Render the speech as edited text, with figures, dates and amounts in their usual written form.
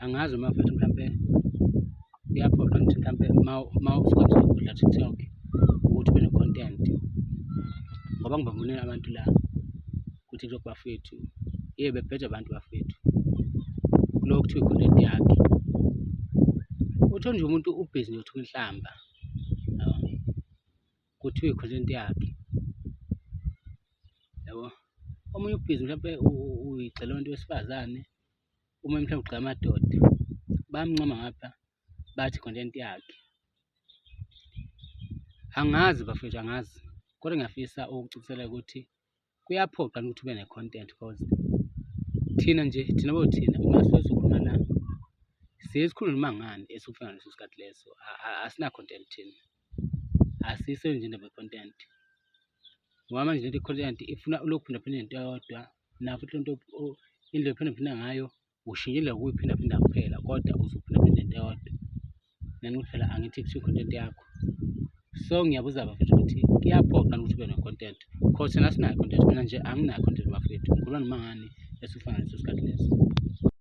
Angazi noma bafethu mhlampe kuyaphoqa ukuthi mhlampe uma ufika nje udla TikTok ukuthi ube ne-content, ngoba ngibabonile abantu la ku-TikTok bafethu, yebo bebheja abantu bafethu kulokhu kuthiwa i-content yakhe. Uthole nje umuntu ubhizi nje uthuka inhlamba, yabo, kuthiwa i-content yakhe, yabo. Omunye ubhizi mhlampe uyigxela abantu besifazane, uma mhlawumbe ugxeka amadoda, bayamncoma ngapha bathi i-content yakhe. Angazi bafethu, angazi, kodwa ngiyafisa ukucacisela ukuthi kuyaphoqa ukuthi ube ne-content cause thina nje, thina bothina uma sizokhuluma la siye sikhulume noma ngani esifuna ngaleso sikhathi leso. Asina-content thina, asiyisebenzi indaba ye-content, ngoba manje lento ye-content ifuna ulokhu uphindaphinda into eyodwa, nayo futhi lento indlela ophindaphinda ngayo ushintsha indlela yokuyiphindaphinda kuphela, kodwa usuphindaphinda into eyodwa. Nanokuthi phela angithi kuthiwa i-content yakho. So ngiyabuza bafethu ukuthi kuyaphoqa ukuthi ube ne-content, cause thina asinayo i-content. Mina nje anginayo i-content bafethu, ngikhuluma noma ngani esifuna ngaleso sikhathi leso.